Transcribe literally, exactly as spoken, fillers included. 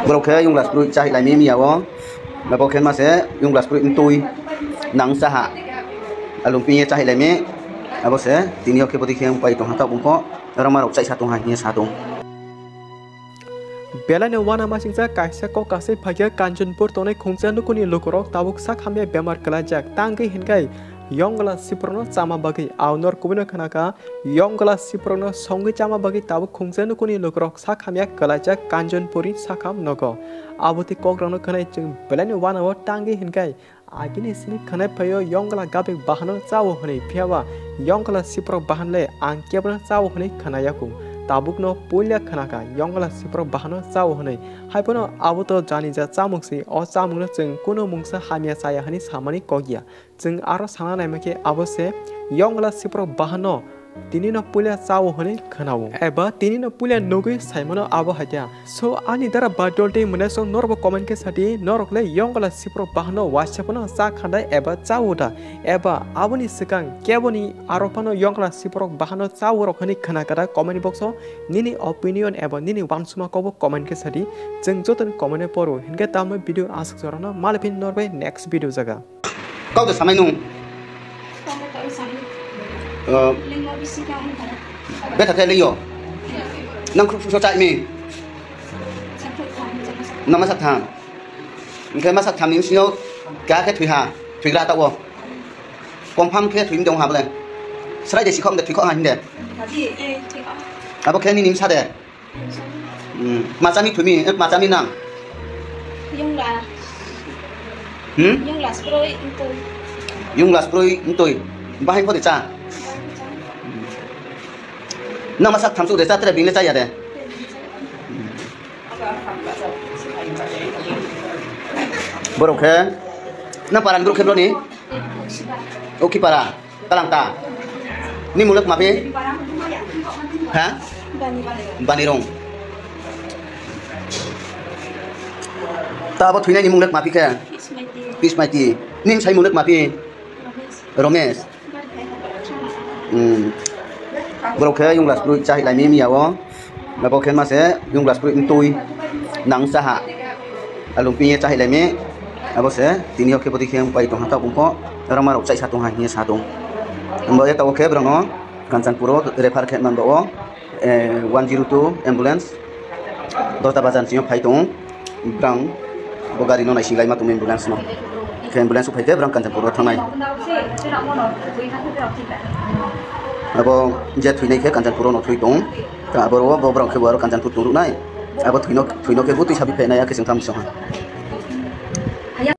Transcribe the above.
Borok khe yunglas kwrwi chahilai mi miya o. Abo khe ma se yunglas kwrwi mtwi nang chaha. Alung ping ye chahilai mi. Abo se tini o khe bwtwi khe pai tong ha tabuk pho. Roma rok chaisa tong ha hiya sa tong. Belai no wana masingcha kaisa kok kasai phaikhe Kanchanpur tongnai khungsa nukhungni lukurok tabuk sak hamya bemar kwlaijak. Tangwi hinkhai yongla siprokno chama bagwi aonor kubui no khwnakha. Yongla siprokno songwi chama bagwi tabuk khungsa nukhungni lukurok sak hamya kwlaijak Kanchanpurni sakham nogo. Abotwi kokrangno khwnai chwng belai no wana o tangwi hinkhai agini simi khwnai phaio yongla gabik bahano chao hwnwi, phiyaba yongla siprok bahan le ang kebono chao hwnwi khwnayaku. Tabukno puila khwnakha yongla siprok bahano chao hwnwi. Haiphano abo to janija chamung si, o chamungno chwng kuno mungsa hamya chaya hwnwi samani kokya. Chwng aro sana naima khe abo se yongla siprok bahano tinino puila chao hwnwi khwnao eba tinino puila nugwi saimano abo haikhe. So ani dara badol tei mwnasong norokbo comment khe sadi, norok le yongla siprok bahano waisa phano cha khandai eba chao da, eba aboni swkang keboni aro phano yongla siprok bahano chao rok hwnwi khna kha da comment box o. Nini opinion eba nini wansukma kokbo comment khe sadi, chwng jotoni comment o poro. Hinkhe tamo video aswk jorano maliphin norbai next video jaga. Kau da samai nung. Tamo tamo samai. Eh, Lengma bisi khe ang tara. Betha khe lengyo. Nang khuk khuk so chai mi. Sathok tham, jama sathok. Nang masa tham. Hingkhe masa tham ni sino kya khe thwi ha, thwi gra ta o. Confirm khe thwi mi dong ha bole. Srai de sikhok de thwi khok ha hinde. Abo khe nini sa de. Hmm. Machami thumi, eh, machami nang. Yongla. Hmm? Yongla sproi ntoi. Yongla sproi ntoi. Bahai phode cha. Nang masak thamsuk de cha tere bini cha ya de. Borok khe. Nang paran borok khe broni? Oki para. Kalang ta. Ni mulak mapi? Ha? Bani. Bani rong. Ta abo thuinai ni mulak mapi khe? Pismaiti. Pismaiti. Ning sai mulak mapi? Romesh. Romesh. Bani. Hmm. Borok khe yunglas broi chahilai mi miya o. Abo khe ma se yunglas broi ntui nang chaha. Alung ping ye chahilai mi. Abo se tini o khe bwtwi khe pai tong ha tabuk pho. Rama rok chaisa tong ha hiya sa tong. Abo ya tabuk khe borok no Kanchanpur o refer khe man ba o, eh, one zero two ambulance. Dosta bajar ni simi phai tong. Brang bo gari no naising lai ma tong ambulance no. Khe ambulance o phai khe brang Kanchanpur o thangnai. Abo je thwinai khe Kanchanpur o no thwi tong. Ta abo ro bo borok khe bo aro Kanchanpur tong ruknai. Abo thwino, thwino khe bo twi sabi phainai, a khe chwng tham song ha.